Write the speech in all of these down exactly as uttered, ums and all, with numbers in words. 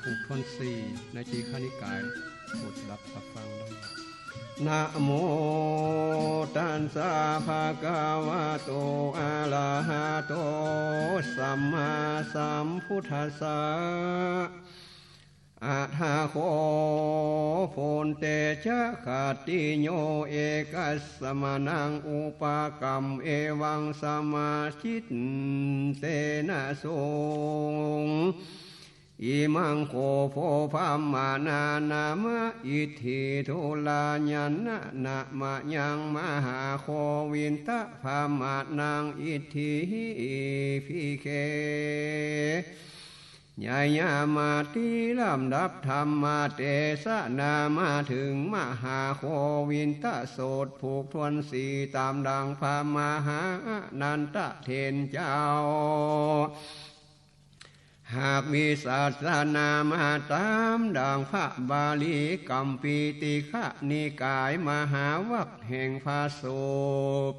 ผูกถ้วนสี่ในทีฆนิกาย โปรดสดับรับฟังได้ Namo tassa bhagavato arahato sammāsambuddhassa. Atha kho bhante jagatiyyo ekasmanaṃ upakamma evaṃ samādiṭṭhena suṃ: Imaṃ kho bho brāhmaṇā nāma iddhitūlā ñāṇanamayaṃ mahāgovindabrāhmaṇaṃ iddhībhikkhe ñāyamā. ตี้ลำดับธรรมเตสนามาเถิงมหาโกวินทสูตรผูกถ้วนสี่ ต๋ามดังพระมหาอานันทเถรเจ้า หากวิสัชนามาต๋ามดังพระบาลีกัมพีติกนิกายมหาวัก แห่งพระโส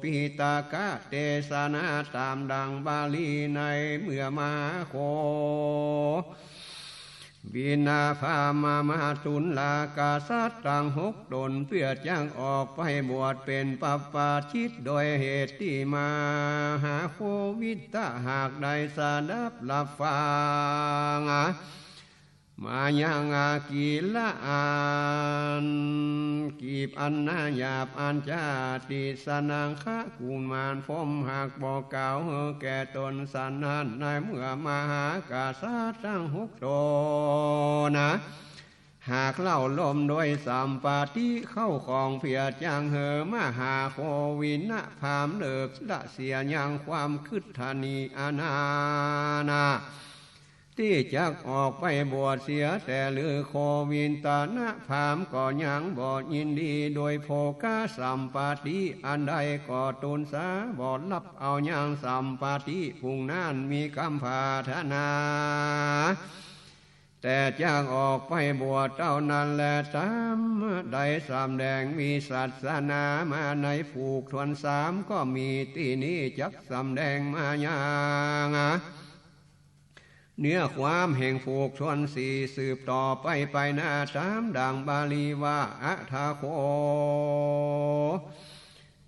ตปิตกเตสนาต๋ามดังบาลีในเมื่อมหาโกวินทพราหมณ์มาทูลลากษัตริย์ตังหกต๋น เปื้อจักออกไปบวชเป๋นปัพปาชิต โดยเหตุตี้มหาโกวินทหากได้สดับรับฟัง มายังอากิละอัน กีบอันนาหยาบอันจาติสนังคะ กุมารพรหมหากบ่กล่าวหื้อแก่ต๋นสันนั้น ในเมื่อมหากษัตริย์ตังหกต๋นนา หากเล่าลมโดยสัมปติเข้าของเปื้อจักหื้อมหาโกวินทพราหมณ์เลิกละเสียยังความกึ๊ดทะหนีอานานา ตี้จักออกไปบวชเสีย แต่ลือโกวินทพราหมณ์ก็ยังบ่ยินดีโดยโภคสัมปติอันใด ก็ทูลสาบ่ฮับเอายังสัมปติผู้นั้น มีกำปรารถนาแต่จักออกไปบวชเต้านั้นแล ต๋ามได้สำแดงวิสัชนามาในผูกถ้วนสาม ก็มีตี้นี้จักสำแดงมายัง เนื้อความแห่งผูกถ้วนสี่สืบต่อไปไปหน้า ต๋ามดังบาลีว่า อัทธาโค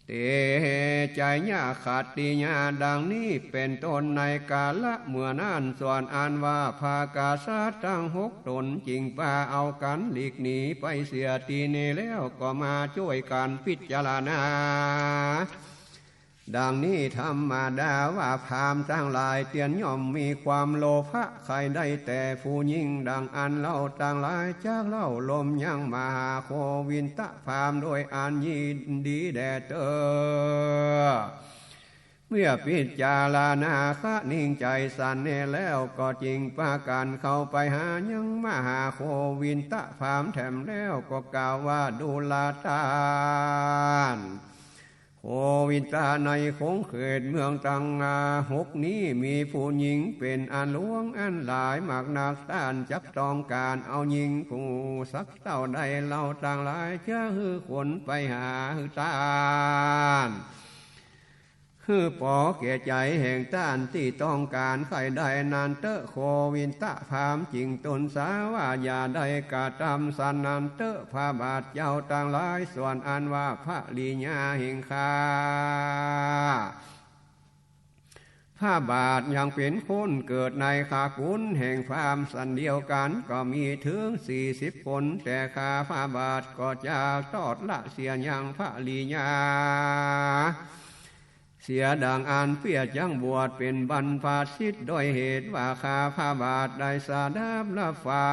เต จายขัตติยา ดังนี้เป๋นต้น ในกาละเมื่อนั้น ส่วนอันว่าพระกษัตริย์ตังหกต๋นจึงปาเอากั๋นหลีกหนีไปเสียตี้นี้แล้ว ก็มาจ้วยกั๋นพิจารณา ดังนี้ ธรรมดาว่าพราหมณ์ตังหลายเตียนย่อมมีความโลภะใคร่ได้แต่ผู้หญิง ดังอันเฮาตังหลายจักเล่าลมยังมหาโกวินทพราหมณ์โดยอันยินดีแด่เต้อ เมื่อพิจารณาคะนิ่งใจ๋สันแน่แล้ว ก็จึงปากั๋นเข้าไปหายังมหาโกวินทพราหมณ์แถมแล้ว ก็กล่าวว่า ดูราต้าน โกวินท ในขงเขตเมืองตังหกนี้ มีผู้หญิงเป๋นอันหลวงอันหลายมากนัก ต้านจักต้องก๋านเอาหญิงผู้สักเต้าใด เฮาตังหลายจะหื้อคนไปหาหื้อต้าน หื้อปอแก่ใจ๋แห่งต้านตี้ต้องก๋านใคร่ได้นั้นเต๊อะ โกวินทพราหมณ์จึงทูลสาว่า อย่าได้กระทำสันนั้นเต๊อะ พระบาทเจ้าตังหลาย ส่วนอันว่าภริยาแห่งข้าพระบาทยังเป๋นคนเกิดในขกุลแห่งพราหมณ์สันเดียวกั๋น ก็มีเถิงสี่สิบคน แต่ข้าพระบาทก็จะทอดละเสียยังภริยา เสียดังอั้น เปื้อจักบวชเป๋นบรรพชิต โดยเหตุว่าข้าพระบาทได้สดับรับฟั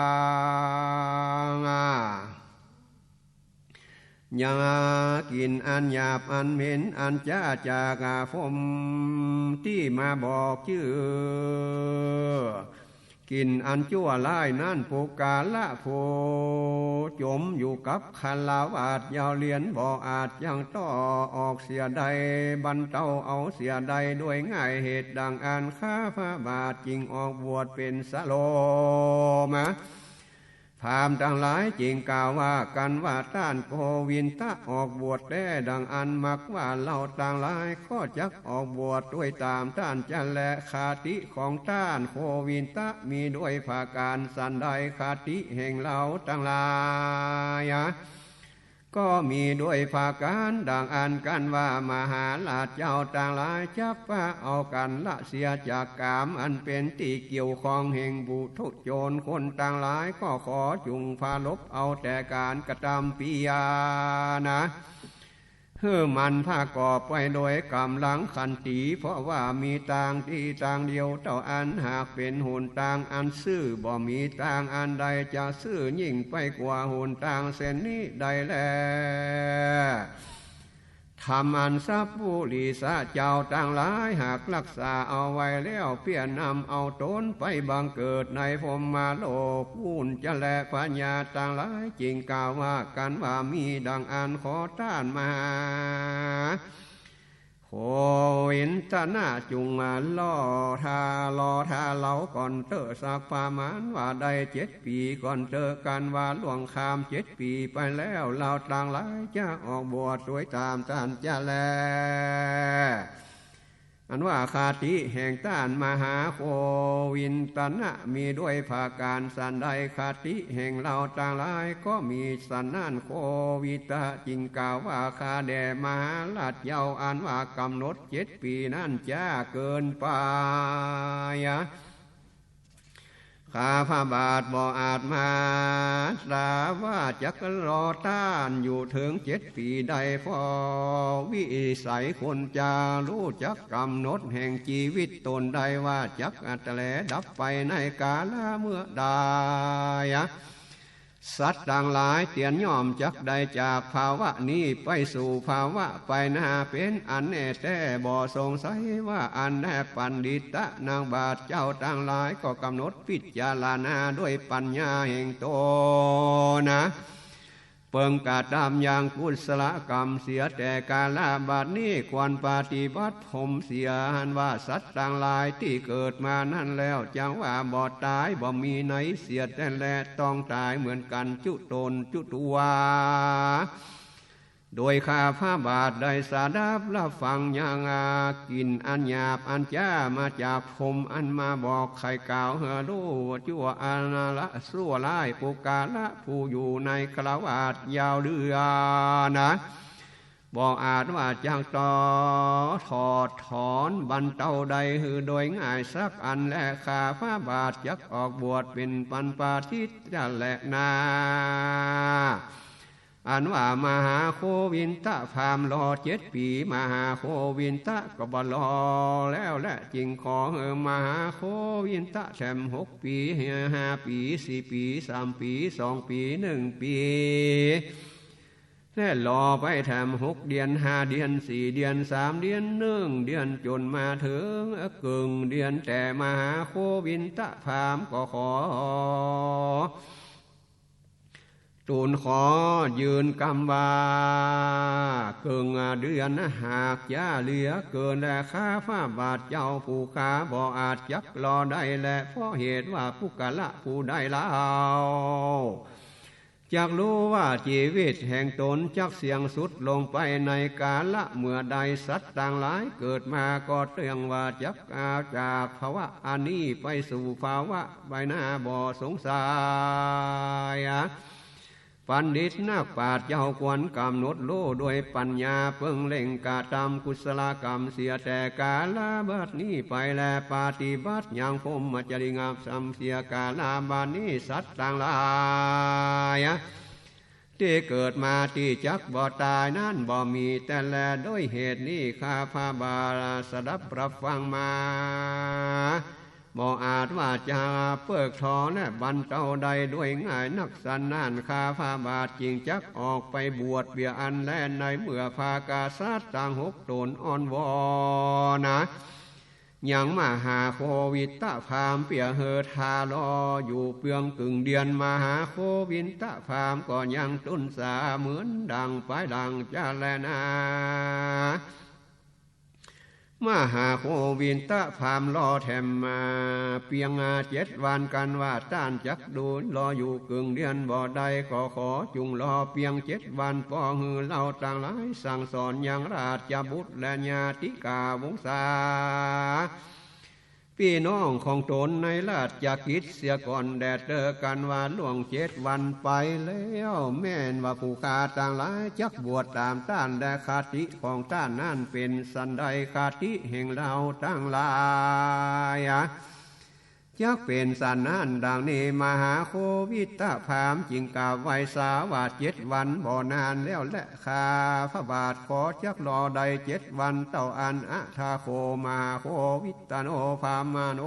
ง ยังกลิ่นอันหยาบอันเหม็น อันจะจากอาพรหมตี้มาบอกจื้อ กลิ่นอันจั่วร้ายนั้น ปุคคละผู้จ๋มอยู่กับฆราวาสยาวเหยียด บ่อาจยังต้อออกเสียได้ บรรเตาเอาเสียได้โดยง่าย เหตุดังอั้นข้าพระบาทจึงออกบวชเป๋นสโลมา พราหมณ์ตังหลายจึงกล่าวว่ากั๋นว่า ต้านโกวินทะออกบวชแต๊ดังอั้น หากว่าเฮาตังหลายก็จักออกบวชตวยต๋ามต้านจะแล คติของต้านโกวินทะมีด้วยผะก๋านสันใด คติแห่งเฮาตังหลาย ก็มีด้วยผะก๋านดังอั้น กั๋นว่ามหาราชเจ้าตังหลาย จักปะเอากั๋นละเสียจากก๋ามอันเป๋นตี้เกี่ยวข้องแห่งปุถุชนคนตังหลาย ก็ขอจุ่งปรารภเอาแต่ก๋านกระตำเปียนะ หื้อมันประกอบไปโดยก๋ำลังขันติ เพราะว่ามีตางตี้ตางเดียวเต้าอั้น หากเป๋นหนตางอันซื่อ บ่มีตางอันใดจะซื่อยิ่งไปกว่าหนตางเส้นนี้ได้แล ธรรมอันสัพปุริสะเจ้าตังหลาย หากรักษาเอาไว้แล้ว เปื้อนำเอาต๋นไปบังเกิดในพรหมโลกปู้นจะแล พญาตังหลายจึงกล่าวว่ากั๋นว่า มีดังอั้น ขอต้านมหาโกวินทะนะจุ่งมารอถ้ารอถ้าเฮาก่อนเต๊อะ สักประมาณว่าได้เจ็ดปี๋ก่อนเต๊อะ กั๋นว่าล่วงข้ามเจ็ดปี๋ไปแล้ว เฮาตังหลายจะออกบวชตวยต๋ามต้านจะแล อันว่าคติแห่งต้านมหาโกวินทะนะมีด้วยผะก๋านสันใด คติแห่งเฮาตังหลายก็มีสันนั้น โกวินทะจึงกล่าวว่า ข้าแด่มหาราชเจ้า อันว่ากำหนดเจ็ดปี๋นั้นจะเกินไป ข้าพระบาทบ่อาจมาตราว่าจักรอต้านอยู่เถิงเจ็ดปี๋ได้ เพราะวิสัยคนจะฮู้จักกำหนดแห่งจีวิตต๋นได้ว่าจักอัตแลดับไปในกาละเมื่อใด สัตว์ตังหลายเตียนย่อมจักได้จากภาวะนี้ไปสู่ภาวะไปหน้าเป๋นอันแน่แต๊ บ่สงสัยว่าอั้นแล ปัณฑิตะนักปราชญ์เจ้าตังหลายก็กำหนดพิจารณาด้วยปัญญาแห่งต๋นนะ เปิงกระตำยังกุศลกรรมเสียแต่กาละบัดนี้ ควรปฏิบัติพรหมเสีย อันว่าสัตว์ตังหลายตี้เกิดมานั้นแล้ว จักว่าบ่ต๋ายบ่มีในเสียแต๊แล ต้องต๋ายเหมือนกั๋นจุ๊ต๋นจุ๊ตั๋ว โดยข้าพระบาทได้สดับรับฟังยังอากิ๋นอันหยาบอันจ๊ามาจากพรหมอันมาบอกไขกล่าวหื้อฮู้จั่วอันละซั่วร้าย ปุคคละผู้อยู่ในคฤหัสถ์ยาวเดือนนะ บ่อาจว่าจักต่อถอดถอนบรรเตาได้หื้อโดยง่ายสักอันแล ข้าพระบาทจักออกบวชเป๋นปัณฑิตจะแลนา อันว่ามหาโกวินทะพราหมณ์รอเจ็ดปี๋ มหาโกวินทะก็บ่รอแล้วแล จึงขอหื้อมหาโกวินทะแถมหกปี๋ ห้าปี๋ สี่ปี๋ สามปี๋ สองปี๋ หนึ่งปี๋ และรอไปแถมหกเดือน ห้าเดือน สี่เดือน สามเดือน หนึ่งเดือน จ๋นมาเถิงเกิ่งเดือน แต่มหาโกวินทะพราหมณ์ก็ขอตูนขอยืนกำว่า เกิ่งเดือนหากจะเหลือเกินแล ข้าพระบาทเจ้าผู้ข้าบ่อาจจักรอได้แล เพราะเหตุว่าปุคคละผู้ใดเล่า จักฮู้ว่าจีวิตแห่งต๋นจักเสี้ยงสุดลงไปในกาละเมื่อใด สัตว์ตังหลายเกิดมาก็เตื้องว่าจักอาจากภาวะอันนี้ไปสู่ภาวะไปหน้าบ่สงสัย ปัณฑิตนักปราชญ์เจ้าควรกำหนดฮู้ด้วยปัญญา เปิงเร่งกระตำกุศลกรรมเสียแต่กาละบัดนี้ไปแล ปฏิบัติยังพรหมจรรยาธรรมเสียกาละบัดนี้ สัตว์ตังหลายตี้เกิดมาตี้จักบ่ต๋ายนั้นบ่มีแต๊แล ด้วยเหตุนี้ข้าพระบาทสดับรับฟังมา บ่อาจว่าจะเพิกถอนและบรรเตาได้ด้วยง่ายนัก สันนั้นข้าพระบาทจึงจักออกไปบวชเปียอันแล ในเมื่อพระกษัตริย์ตังหกต๋นอ้อนวอนนะ ยังมหาโกวินทะพราหมณ์เปียหื้อถ้ารออยู่เปื้องกึ่งเดือน มหาโกวินทะพราหมณ์ก็ยังตุ๊นสาเหมือนดังปายหลังจะแลนา มหาโควินทะพราหมณ์รอแถมมาเปียงเจ็ดวัน กันว่าต้านจักดูรออยู่เกิ่งเดือนบ่ได้ ก็ขอจุ่งรอเปียงเจ็ดวัน ปอหื้อเฮาตังหลายสั่งสอนยังราชบุตรและญาติกาวงศา ปี้น้องของต๋นในราชกิจเสียก่อนแด่เต๊อะ กันว่าล่วงเจ็ดวันไปแล้ว แม่นว่าผู้ข้าตังหลายจักบวชต๋ามต้าน และคติของต้านนั้นเป๋นสันใด คติแห่งเฮาตังหลายอะ จักเป๋นสันนั้น ดังนี้มหาโควินทะพราหมณ์จึงกล่าวไหว้สาว่า เจ็ดวันบ่นานแล้วแล ข้าพระบาทขอจักรอได้เจ็ดวันเต้าอั้น อะถะโข มหาโควินทโน พราหมโณ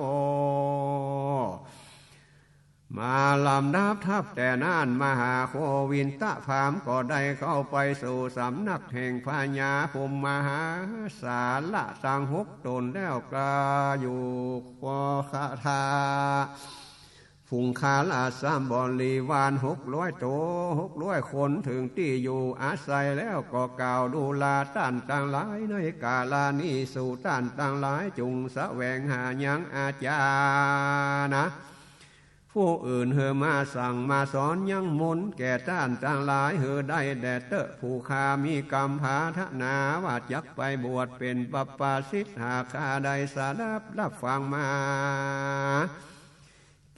มาลำดับถัดแต่นั้น มหาโควินทะพราหมณ์ก็ได้เข้าไปสู่สำนักแห่งพญาพรหมมหาสาระตังหกต๋นแล้ว ก็อยู่คาถา ฝูงข้าราชบริวารหกร้อยโต๋ หกร้อยคน เถิงตี้อยู่อาศัยแล้ว ก็กล่าวดูราต้านตังหลายในกาละนี้ สูต้านตังหลายจุ่งแสวงหายังอาจารย์นะ ผู้อื่นหื้อมาสั่งมาสอนยังมนต์แก่ต้านตังหลายหื้อได้แด่เต๊อะ ผู้ข้ามีกำปรารถนาว่าจักไปบวชเป๋นปัปปะสิต หากข้าได้สดับรับฟังมา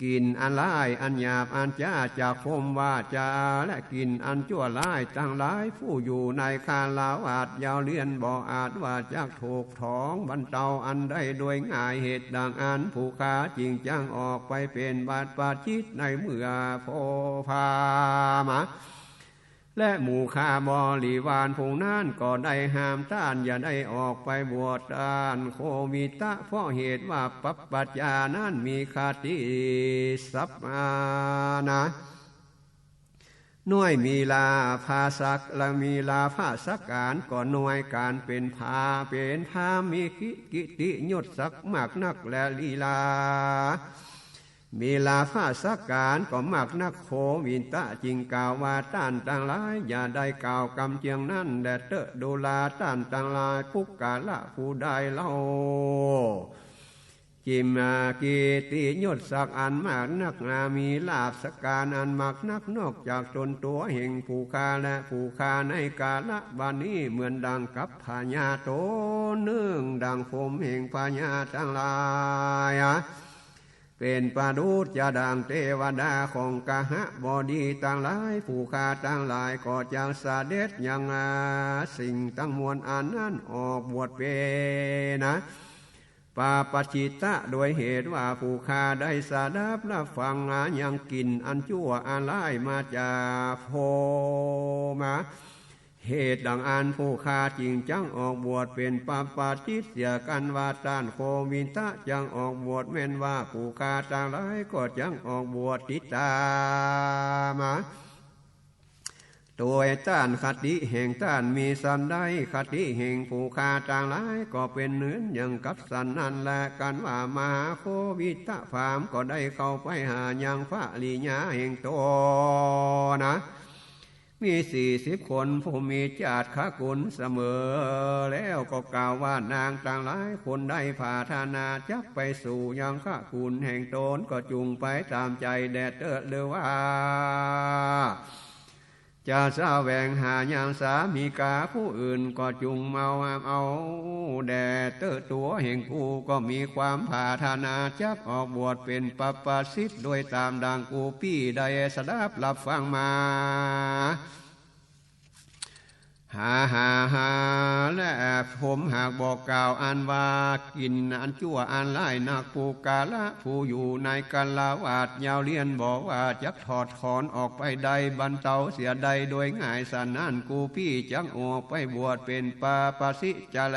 กลิ่นอันร้ายอันหยาบอันจ๊าจากพรหมวาจา และกลิ่นอันจั่วร้ายตังหลาย ผู้อยู่ในฆราวาสยาวเยียนบ่อาจว่าจักถูกถองบรรเตาอันใดโดยง่าย เหตุดังอั้นผู้ข้าจึงจักออกไปเป๋นปัปปะสิตในเมื่อ โพ พราหมณ์ และหมู่ข้าบริวารฝูงนั้นก็ได้ห้ามต้านอย่าได้ออกไปบวช ต้านโควินทะ เพราะเหตุว่าปัปปะสิตนั้นมีคติสัปปานะ น้อย มีลาภสัก และมีลาภสักการก็น้อย ก๋านเป๋นพราหมณ์ เป๋นพราหมณ์มีกิตติยศศักดิ์มากนัก และลีลา มีลาภสักการก็มากนัก โควินทะจึงกล่าวว่า ต้านตังหลายอย่าได้กล่าวกำเจียงนั้นแด่เต๊อะ ดูราต้านตังหลาย ปุคคละผู้ใดเล่า จึงมีกิตติยศศักดิ์อันมากนัก มีลาภสักการอันมากนัก นอกจากต๋นตั๋วแห่งผู้ข้าและผู้ข้าในกาละบัดนี้ เหมือนดังกับพญาต๋นนึ่ง ดังพรหมแห่งพญาตังหลาย เป๋นประดุจจะดังเตวดาของกหบดีตังหลาย ผู้ข้าตังหลายก็จักเสด็จยังสิ่งตังมวลอันนั้นออกบวชเป๋นนะ ปัปปะสิตะ โดยเหตุว่าผู้ข้าได้สดับรับฟังมายังกลิ่นอันจั่วอันร้ายมาจากพรหม เหตุดังอั้นผู้ข้าจึงจักออกบวชเป๋นปัปปะสิตเสีย กันว่าต้านโควินทะจักออกบวช แม่นว่าผู้ข้าตังหลายก็จักออกบวชติดต๋ามมา โดยต้านคติแห่งต้านมีสันใด คติแห่งผู้ข้าตังหลายก็เป๋นเหมือนอย่างกับสันนั้นแล กันว่ามหาโควินทะพราหมณ์ก็ได้เข้าไปหายังภริยาแห่งต๋นนะ มีสี่สิบคน ผู้มีจาตคกุลเสมอ แล้วก็กล่าวว่า นางตังหลายคนใดปรารถนาจักไปสู่ยังคกุลแห่งต๋น ก็จุ่งไปต๋ามใจ๋แด่เต๊อะ หรือว่า จะแสวงหายังสามิกาผู้อื่นก็จุ่งเอา เอาแด่เต๊อะ ตั๋วแห่งกูก็มีความปรารถนาจักออกบวชเป๋นปัปปะสิต โดยต๋ามดังกูปี้ได้สดับรับฟังมา หา หา หา และผมหากบอกกล่าวอันว่ากลิ่นอันจั่วอันร้ายนัก ปุคคละผู้อยู่ในคราวาสยาวเยียนบ่ว่าจักถอดถอนออกไปได้ บรรเตาเสียได้โดยง่ายสันนั้น กูปี้จักออกไปบวชเป๋นปัปปะสิตจะแล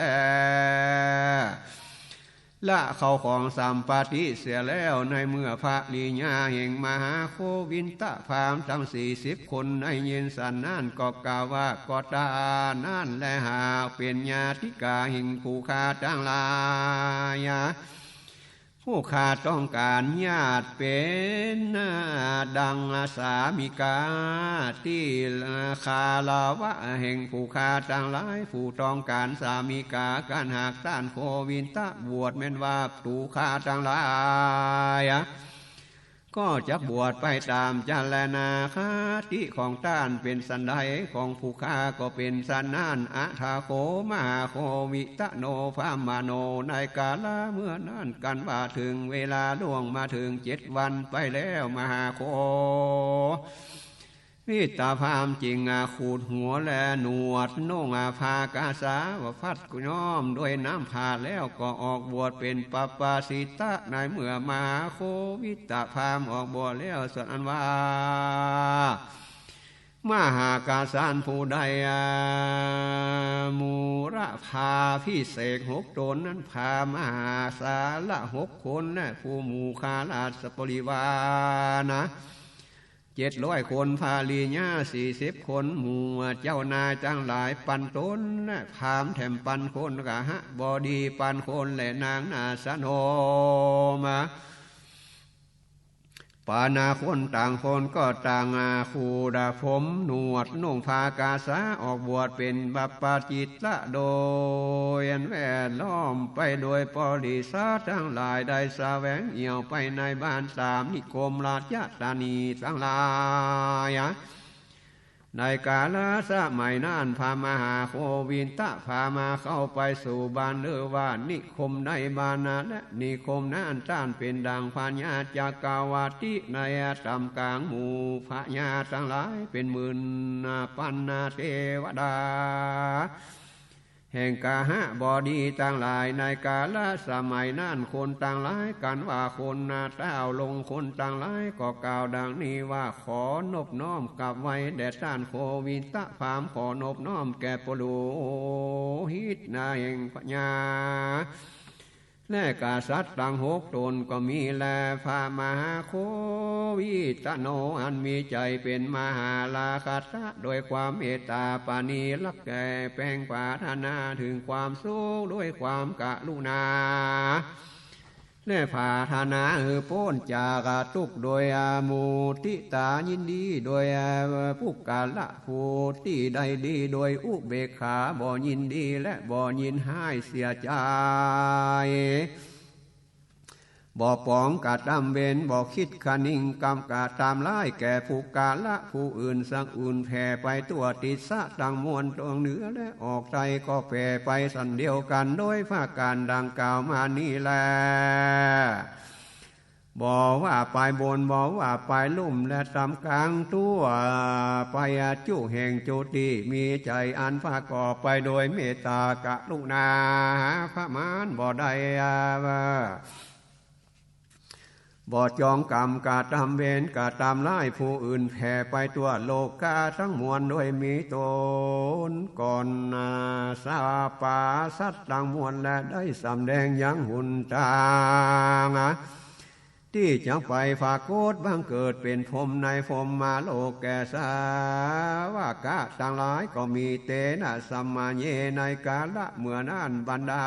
ละเข้าของสัมปติเสียแล้ว ในเมื่อภริยาแห่งมหาโควินทะพราหมณ์ตังสี่สิบคนได้ยินสันนั้นก็กล่าวว่า ก็ต้านนั้นแลหากเป๋นญาติกาแห่งปุคคละตังหลาย ผู้ข้าต้องก๋านญาติเป๋นดังสามิกา ตี้คารวะแห่งผู้ข้าตังหลาย ผู้ต้องก๋านสามิกา กันหากต้านโควิตะบวชแม่นว่า ตูข้าตังหลาย ก็จักบวชไปต๋ามจรรณาคติของต้านเป๋นสันใด ของผู้ข้าก็เป๋นสันนั้น อถาโข มหาโควิตโน พราหมโณ ในกาละเมื่อนั้น กันว่าเถิงเวลาล่วงมาเถิงเจ็ดวันไปแล้ว มหาโควิตพราหมณ์จึงขูดหัวและหนวด นุ่งผ้ากาสา ว่าพัดย้อมด้วยน้ำผาดแล้ว ก็ออกบวชเป๋นปัปปาสิตะ ในเมื่อมหาโควิตพราหมณ์ออกบวชแล้ว ส่วนอันว่า มหากษัตริย์ผู้ได้มูรพาภิเษกหกต๋นนั้น พามหาสารหกคน และผู้หมู่ข้าราชบริวารนะ เจ็ดร้อยคน ภริยาสี่สิบคน หมู่เจ้านายตังหลายปันต๋น และพราหมณ์แถมปันคน กหบดีปันคน และนางนาสโนมา ปานาคนต่างคนก็ต่างขูดผมหนวด นุ่งผ้ากาสา ออกบวชเป๋นปัปปาสิตะ โดยอันแวดล้อมไปโดยปริษาตังหลาย ได้แสวงเอี่ยวไปในบ้านสามนิคมราชธานีตังหลาย ในกาละสมัยนั้น พระมหาโควิตพราหมณ์เข้าไปสู่บ้าน หรือว่านิคมใดบ้านนั้น และนิคมนั้นต้านเป๋นดังพญาจักรวรรดิ ในต่ำก๋างหมู่พญาตังหลายเป๋นหมื่นปันเตวดา แห่งกหบดีตังหลาย ในกาละสมัยนั้น คนตังหลาย กันว่าคนนาต้าวลง คนตังหลายก็กล่าวดังนี้ว่า ขอนบน้อมกราบไหว้แด่ต้านโควิตพราหมณ์ ขอนบน้อมแก่ปุโรหิตนาแห่งพญา และกษัตริย์ตังหกต๋นก็มีแล พระมหาโควิตโน อันมีใจ๋เป๋นมหาราคะตะ โดยความเมตต๋าปราณี รักแก่แป๋งปรารถนาเถิงความสุข โดยความกรุณา และปรารถนาหื้อป๊นจากตุ๊กข์ โดยมุติตายินดี โดยปุคคละผู้ตี้ได้ดี โดยอุเบกขาบ่ยินดี และบ่ยินฮ้ายเสียใจ๋ บ่ป๋องกระตำเวร บ่คิดคะนิงกรรมกระตำร้ายแก่ปุคคละผู้อื่นสังอื่น แผ่ไปทั่วทิศตังมวล ตรงเหนือและออกใต้ก็แผ่ไปสันเดียวกั๋น โดยประก๋านดังกล่าวมานี้แล บ่ว่าไปบน บ่ว่าไปลุ่ม และต่ำก๋าง ทั่วไปจุแห่งจุติ มีใจ๋อันประกอบไปโดยเมตต๋ากรุณา หาประมาณบ่ได้ บ่จองกรรมกระตำเวรกระตำร้ายผู้อื่น แผ่ไปทั่วโลกาตังมวล โดยมีต๋นก่อนสัพพะสัตว์ตังมวล และได้สำแดงยังหนตาง ตี้จะไปปรากฏบังเกิดเป๋นพรหมในพรหมโลกแก่สาวกะตังหลาย ก็มีเตนะสะมะเย ในกาละเมื่อนั้นบรรดา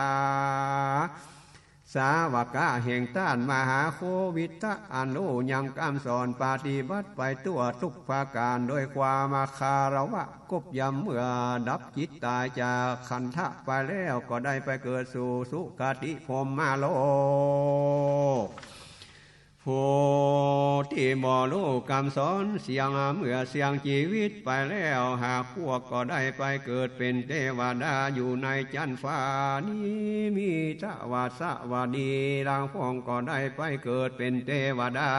สาวกะแห่งต้านมหาโควิตตะ อันฮู้ยังกำสอนปฏิบัติไปทั่วทุกประก๋าน โดยความคารวะกบยำ เมื่อดับจิตต๋ายจากขันธะไปแล้ว ก็ได้ไปเกิดสู่สุคติพรหมโลก ผู้ตี้บ่ฮู้กำสอนเสี้ยง เมื่อเสี้ยงจีวิตไปแล้ว หากพวกก็ได้ไปเกิดเป๋นเตวดาอยู่ในจั๊นฟ้า นิมิตวาสวัสดี ลางพ่องก็ได้ไปเกิดเป๋นเตวดา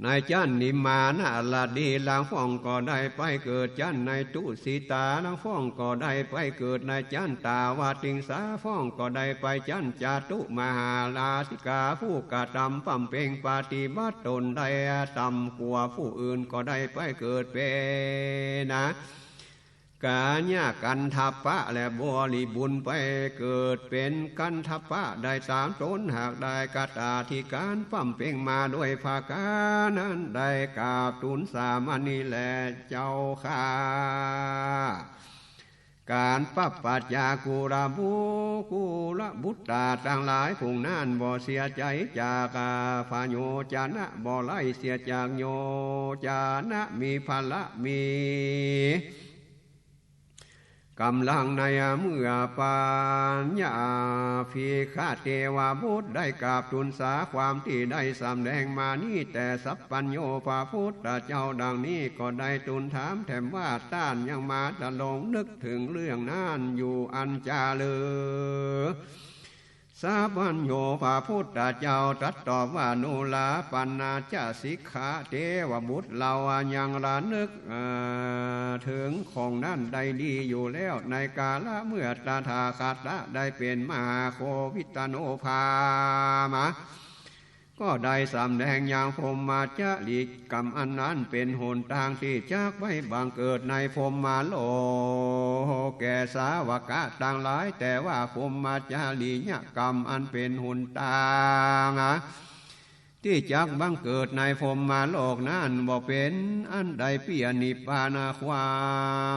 ในจั๊นนิมมานรดี ลางพ่องก็ได้ไปเกิดจั๊นในตุสิตา ลางพ่องก็ได้ไปเกิดในจั๊นตาวติงสา พ่องก็ได้ไปจั๊นจตุมหาราชิกา ผู้กระตำบำเพ็งปฏิบัติต๋นได้ต่ำกว่าผู้อื่น ก็ได้ไปเกิดเป๋นนะ กัญญาคันธปะ และบริบูรณ์ไปเกิดเป๋นคันธปะได้สามต๋น หากได้กตาธิการบำเพ็งมาโดยประก๋านนั้น ได้กราบทูลสามนี้แลเจ้าข้า การปรับปัจจากุลบุ กุลบุตตาตังหลาย ผู้นั้นบ่เสียใจ๋จาก อา พโยจนะ บ่ไล่เสียจากโยจนะ มีพละ มีก๋ำลังในเมื่อปัญญา ภิกขเทวบุตรได้กราบทูลสาความตี้ได้สำแดงมานี้ แต่สัพพัญญูพระพุทธเจ้าดังนี้ ก็ได้ทูลถามแถมว่า ต้านยังมาตะหลงนึกเถิงเรื่องนั้นอยู่อันจาหรือ สัพพัญญูพระพุทธเจ้าตรัสตอบว่า นุราปันนาจะ สิกขเทวบุตร เฮายังระนึก เอ่อ เถิงของนั้นได้ดีอยู่แล้ว ในกาละเมื่อตถาคตะได้เป๋นมหาโควิตตโนภามะ ก็ได้สำแดงยังพรหมจริยกรรมอันนั้นเป๋นหนตางตี้จักไปบังเกิดในพรหมโลกแก่สาวกะตังหลาย แต่ว่าพรหมจริยกรรมอันเป๋นหนตางตี้จักบังเกิดในพรหมโลกนั้นบ่เป๋นอันใดเปียนิพพานควา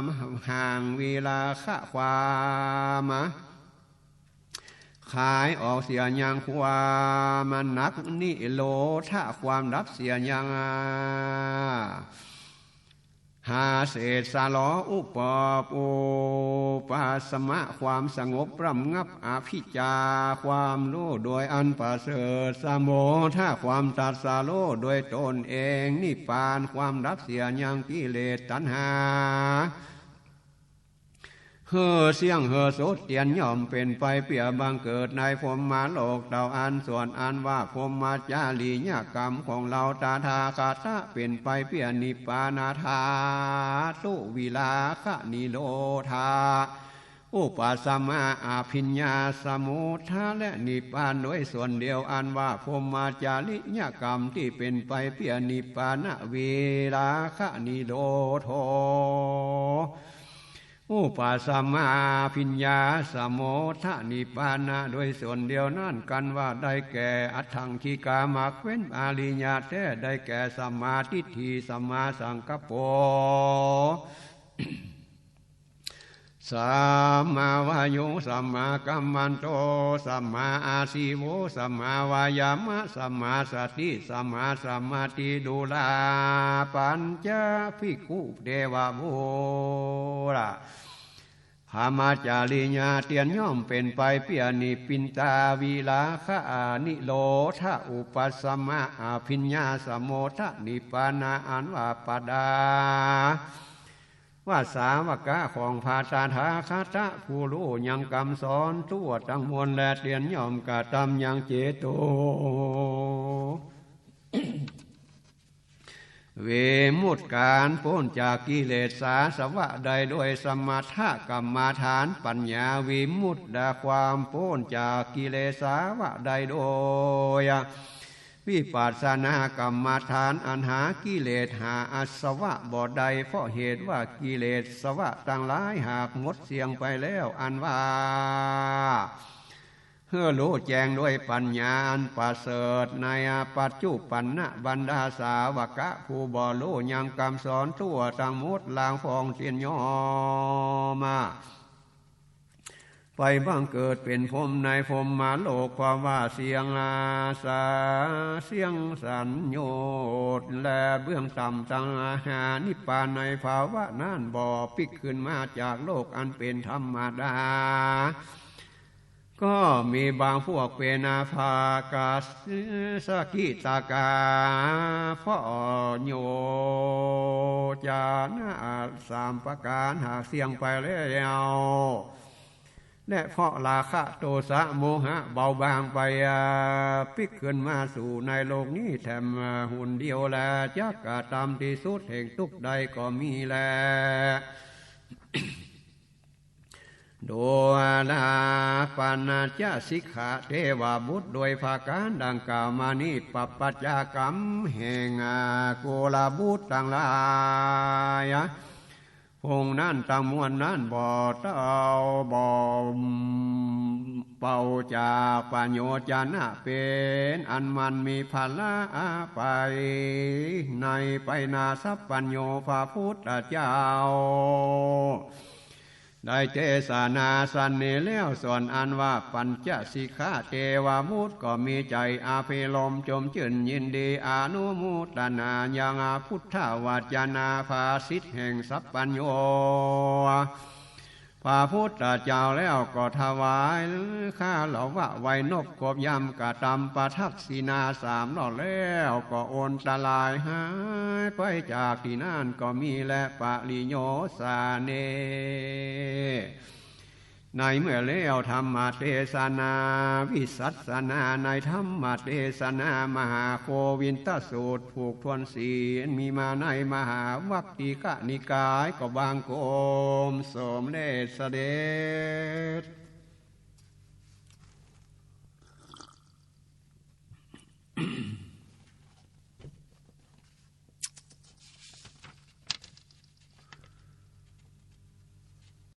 มห่างวิราคะความ ขายออกเสียยังความหนัก นิโรธะ ความดับเสียยัง หาเสสะหลอ อุปป อุปัสสมะ ความสงบระงับ อภิญญา ความฮู้โดยอันประเสริฐ สมุทธะ ความตรัสฮู้โดยตนเอง นิพพาน ความดับเสียยังกิเลสตัณหา หื้อเสี้ยงหื้อสุดเตียนย่อมเป๋นไปเปียบังเกิดในพรหมโลกเต้าอั้น ส่วนอันว่าพรหมจริยกรรมของเฮาตถาคตะเป๋นไปเปียนิพพานธาตุ วิราคะนิโรธะ อุปสมะ อภิญญา สมุทธะ และนิพพานโดยส่วนเดียว อันว่าพรหมจริยกรรมตี้เป๋นไปเปียนิพพาน วิราคะนิโรโธ อุปสมะ อภิญญา สมุทธะ นิพพานโดยส่วนเดียวนั้น กันว่าได้แก่อัฏฐังคิกามรรคเว้นอริยะแท้ ได้แก่สัมมาทิฏฐิ สัมมาสังกัปโป สัมมาวาโย สัมมากัมมันโต สัมมาอาชีโว สัมมาวายามะ สัมมาสติ สัมมาสมาธิ ดูราปัญจะ ภิกขุเทวบุตร พรหมจริยาเตียนย่อมเป๋นไปเปียนิพพินทา วิราคะ นิโรธะ อุปสมะ อภิญญา สมุทธะ นิพพานะ อันว่าบรรดา ว่าสาวกะของพระตถาคตะผู้ฮู้ยังกำสอนทั่วตังมวลแล เตียนย่อมกระตำยังเจโตวิมุตติ ก๋านป๊นจากกิเลสอาสวะได้โดยสมถกรรมฐาน ปัญญาวิมุตติ ความป๊นจากกิเลสอาสวะได้โดย วิปัสสนากรรมฐาน อันหากิเลสหาอาสวะบ่ได้ เพราะเหตุว่ากิเลสอาสวะตังหลายหากหมดเสี้ยงไปแล้ว อันว่าหื้อฮู้แจ้งด้วยปัญญาอันประเสริฐในปัจจุบันนะ บรรดาสาวกะผู้บ่ฮู้ยังกำสอนทั่วตังหมด ลางพองเตียนย่อมมา ไปบังเกิดเป๋นพรหมในพรหมโลก เพราะว่าเสี้ยงอาสา เสี้ยงสัญโยชน์ และเบื้องต่ำตังหานิพพานในภาวะนั้นบ่ปิ๊กขึ้นมาจากโลกอันเป๋นธรรมดา ก็มีบางพวกเป๋นอภากาสกิตกา เพราะโยจนะสามประก๋านหากเสี้ยงไปแล้ว และเพราะราคะโทสะโมหะเบาบางไป ปิ๊กขึ้นมาสู่ในโลกนี้แถมหนเดียวแล จักกระตำตี้สุดแห่งตุ๊กข์ได้ก็มีแล ดูราปันจะ สิกขเทวบุตร โดยประก๋านดังกล่าวมานี้ ปรับปัจจากรรมแห่งกุลบุตรตังหลาย พวกนั้นตังมวลนั้นบ่เต้าบ่เป่าจากปโยจนะเป๋นอันมันมีพละไปในไปนาสัพพัญญูพระพุทธเจ้า ได้เตสนาสันนี้แล้ว ส่วนอันว่าปัญจสิกขาเตวบุตรก็มีใจ๋อภิรมย์จมจื้นยินดี อนุโมตนายังพุทธวจนาภาษิตแห่งสัพพัญญู พระพุทธเจ้าแล้วก็ถวายคารวะไหว้นบครบย่ำ กระตำปทักษิณาสามรอบแล้ว ก็อันตรายหายไปจากตี้นั้นก็มีแล ปริโยสเน ในเมื่อแล้วธรรมเตสนา วิสัชนา ในธรรมเตสนามหาโกวินทสูตรผูกถ้วนศีล มีมาในมหาวักกิกนิกายก็บังคมสมเด็จเสด็จ